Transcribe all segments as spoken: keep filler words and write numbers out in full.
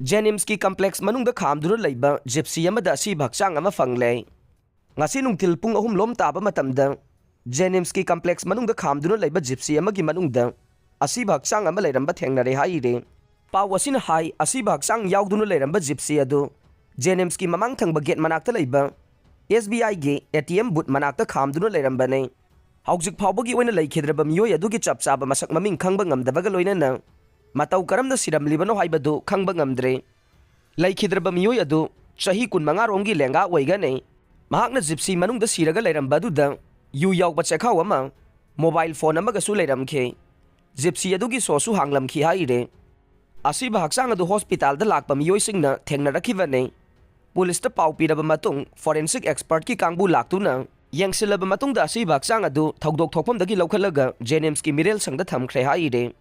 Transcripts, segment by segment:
ꯖꯦꯅꯤꯝꯁꯀꯤ complex ꯃꯅꯨꯡꯗ ꯈꯥꯝꯗꯨꯅ ꯂꯩꯕ gypsy ꯑꯃꯗ ꯑꯁꯤꯕ ꯍꯛꯆꯥꯡ ꯑꯃ ꯐꯪꯂꯦ꯫ ꯉꯁꯤ ꯅꯨꯡꯊꯤꯜ ꯄꯨꯡ ꯑꯍꯨꯝ ꯂꯣꯝ ꯇꯥꯕ ꯃꯇꯝꯗ ꯖꯦꯅꯤꯝꯁꯀꯤ ꯀꯝꯄ꯭ꯂꯦꯛꯁ ꯃꯅꯨꯡꯗ ꯈꯥꯝꯗꯨꯅ ꯂꯩꯕ ꯖꯤꯞꯁꯤ ꯑꯃꯒꯤ ꯃꯅꯨꯡꯗ ꯑꯁꯤꯕ ꯍꯛꯆꯥꯡ ꯑꯃ ꯂꯩꯔꯝꯕ ꯊꯦꯡꯅꯔꯦ ꯍꯥꯏꯔꯤ꯫ ꯄꯥꯎ ꯑꯁꯤꯅ ꯍꯥꯏ, ꯑꯁꯤꯕ ꯍꯛꯆꯥꯡ ꯌꯥꯎꯗꯨꯅ ꯂꯩꯔꯝꯕ ꯖꯤꯞꯁꯤ ꯑꯗꯨ ꯖꯦꯅꯤꯝꯁꯀꯤ ꯃꯃꯥꯡ ꯊꯪꯕ ꯒꯦꯠ ꯃꯅꯥꯛꯇ ꯂꯩꯕ ꯑꯦꯁ ꯕꯤ ꯑꯥꯏꯒꯤ ꯑꯦ ꯇꯤ ꯑꯦꯝ ꯕꯨꯠ ꯃꯅꯥꯛꯇ ꯈꯥꯝꯗꯨꯅ ꯂꯩꯔꯝꯕꯅꯤ꯫ ꯍꯧꯖꯤꯛ ꯐꯥꯎꯕꯒꯤ ꯑꯣꯏꯅ ꯂꯩꯈꯤꯗ꯭ꯔꯕ ꯃꯤꯑꯣꯏ ꯑꯗꯨꯒꯤ ꯆꯞ ꯆꯥꯕ ꯃꯁꯛ ꯃꯃꯤꯡ ꯈꯪꯕ ꯉꯝꯗꯕꯒ ꯂꯣꯏꯅꯅ ꯃꯇꯧ ꯀꯔꯝꯅ ꯁꯤꯔꯝꯂꯤꯕꯅꯣ ꯍꯥꯏꯕꯗꯨ ꯈꯪꯕ ꯉꯝꯗ꯭ꯔꯦ꯫ ꯂꯩꯈꯤꯗ꯭ꯔꯕ ꯃꯤꯑꯣꯏ ꯑꯗꯨ ꯆꯍꯤ ꯀꯨꯟꯃꯉꯥ ꯔꯣꯝꯒꯤ ꯂꯦꯡꯒꯥ ꯑꯣꯏꯒꯅꯤ꯫ ꯃꯍꯥꯛꯅ ꯖꯤꯞꯁꯤ ꯃꯅꯨꯡꯗ ꯁꯤꯔꯒ ꯂꯩꯔꯝꯕ ꯑꯗꯨꯗ ꯌꯨ ꯌꯥꯎꯕ ꯆꯦꯈꯥꯎ ꯑꯃ, ꯃꯣꯕꯥꯏꯜ ꯐꯣꯟ ꯑꯃꯒꯁꯨ ꯂꯩꯔꯝꯈꯤ꯫ ꯖꯤꯞꯁꯤ ꯑꯗꯨꯒꯤ ꯁꯣꯁꯨ ꯍꯥꯡꯂꯝꯈꯤ ꯍꯥꯏꯔꯦ꯫ ꯑꯁꯤꯕ ꯍꯛꯆꯥꯡ ꯑꯗꯨ ꯍꯣꯁꯄꯤꯇꯥꯜꯗ ꯂꯥꯛꯄ ꯃꯤꯑꯣꯏꯁꯤꯡꯅ ꯊꯦꯡꯅꯔꯛꯈꯤꯕꯅꯤ꯫ ꯄꯨꯂꯤꯁꯇ ꯄꯥꯎ ꯄꯤꯔꯕ ꯃꯇꯨꯡ ꯐꯣꯔꯦꯟꯁꯤꯛ ꯑꯦꯛꯁꯄꯔꯠꯀꯤ ꯀꯥꯡꯕꯨ ꯂꯥꯛꯇꯨꯅ ꯌꯦꯡꯁꯤꯜꯂꯕ ꯃꯇꯨꯡꯗ ꯑꯁꯤꯕ ꯍꯛꯆꯥꯡ ꯑꯗꯨ ꯊꯧꯗꯣꯛ ꯊꯣꯛꯐꯝꯗꯒꯤ ꯂꯧꯈꯠꯂꯒ ꯖꯦꯅꯤꯝꯁꯀꯤ ꯃꯤꯔꯦꯜ ꯁꯪꯗ ꯊꯝꯈ꯭ꯔꯦ ꯍꯥꯏꯔꯦ꯫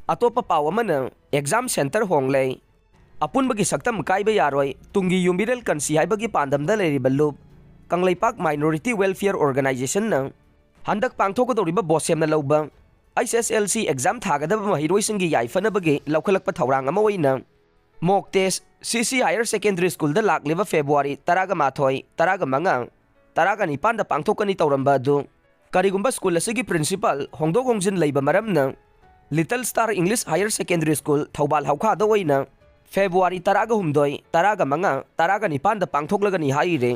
ꯑꯇꯣꯞꯄ ꯄꯥꯎ ꯑꯃꯅ ꯑꯦꯛꯖꯥꯝ ꯁꯦꯟꯇꯔ ꯍꯣꯡꯂꯦ꯫ ꯑꯄꯨꯟꯕꯒꯤ ꯁꯛꯇꯝ ꯀꯥꯏꯕ ꯌꯥꯔꯣꯏ, ꯇꯨꯡꯒꯤ ꯌꯨꯝꯕꯤꯔꯦꯜ ꯀꯟꯁꯤ ꯍꯥꯏꯕꯒꯤ ꯄꯥꯟꯗꯝꯗ ꯂꯩꯔꯤꯕ ꯂꯨꯞ ꯀꯪꯂꯩꯄꯥꯛ ꯃꯥꯏꯅꯣꯔꯤꯇꯤ ꯋꯦꯜꯐꯤꯌꯔ ꯑꯣꯔꯒꯅꯥꯏꯖꯦꯁꯟꯅ ꯍꯟꯗꯛ ꯄꯥꯡꯊꯣꯛꯀꯗꯧꯔꯤꯕ ꯕꯣꯁꯦꯝꯅ ꯂꯧꯕ ꯑꯩꯆ ꯑꯦꯁ ꯑꯦꯜ ꯁꯤ ꯑꯦꯛꯖꯥꯝ ꯊꯥꯒꯗꯕ ꯃꯍꯩꯔꯣꯏꯁꯤꯡꯒꯤ ꯌꯥꯏꯐꯅꯕꯒꯤ ꯂꯧꯈꯠꯂꯛꯄ ꯊꯧꯔꯥꯡ ꯑꯃ ꯑꯣꯏꯅ ꯃꯣꯛ ꯇꯦꯁ ꯁꯤ ꯁꯤ ꯍꯥꯌꯔ ꯁꯦꯀꯦꯟꯗꯔꯤ ꯁ꯭ꯀꯨꯜꯗ ꯂꯥꯛꯂꯤꯕ ꯐꯦꯕ꯭ꯔꯨꯋꯥꯔꯤ ꯇꯔꯥꯒ ꯃꯥꯊꯣꯏ, ꯇꯔꯥꯒ ꯃꯉꯥ, ꯇꯔꯥꯒ ꯅꯤꯄꯥꯟꯗ ꯄꯥꯡꯊꯣꯛꯀꯅꯤ ꯇꯧꯔꯝꯕ ꯑꯗꯨ ꯀꯔꯤꯒꯨꯝꯕ ꯁ꯭ꯀꯨꯜ ꯑꯁꯤꯒꯤ ꯄ꯭ꯔꯤꯟꯁꯤꯄꯥꯜ ꯍꯣꯡꯗꯣꯛ ꯍꯣꯡꯖꯤꯟ ꯂꯩꯕ ꯃꯔꯝꯅ little star English higher secondary school Thoubal ꯍꯧꯈꯥꯗ ꯑꯣꯏꯅ ꯐꯦꯕ꯭ꯔꯨꯋꯥꯔꯤ ꯇꯔꯥꯒ ꯍꯨꯝꯗꯣꯏ, ꯇꯔꯥꯒ ꯃꯉꯥ, ꯇꯔꯥꯒ ꯅꯤꯄꯥꯟꯗ ꯄꯥꯡꯊꯣꯛꯂꯒꯅꯤ ꯍꯥꯏꯔꯦ꯫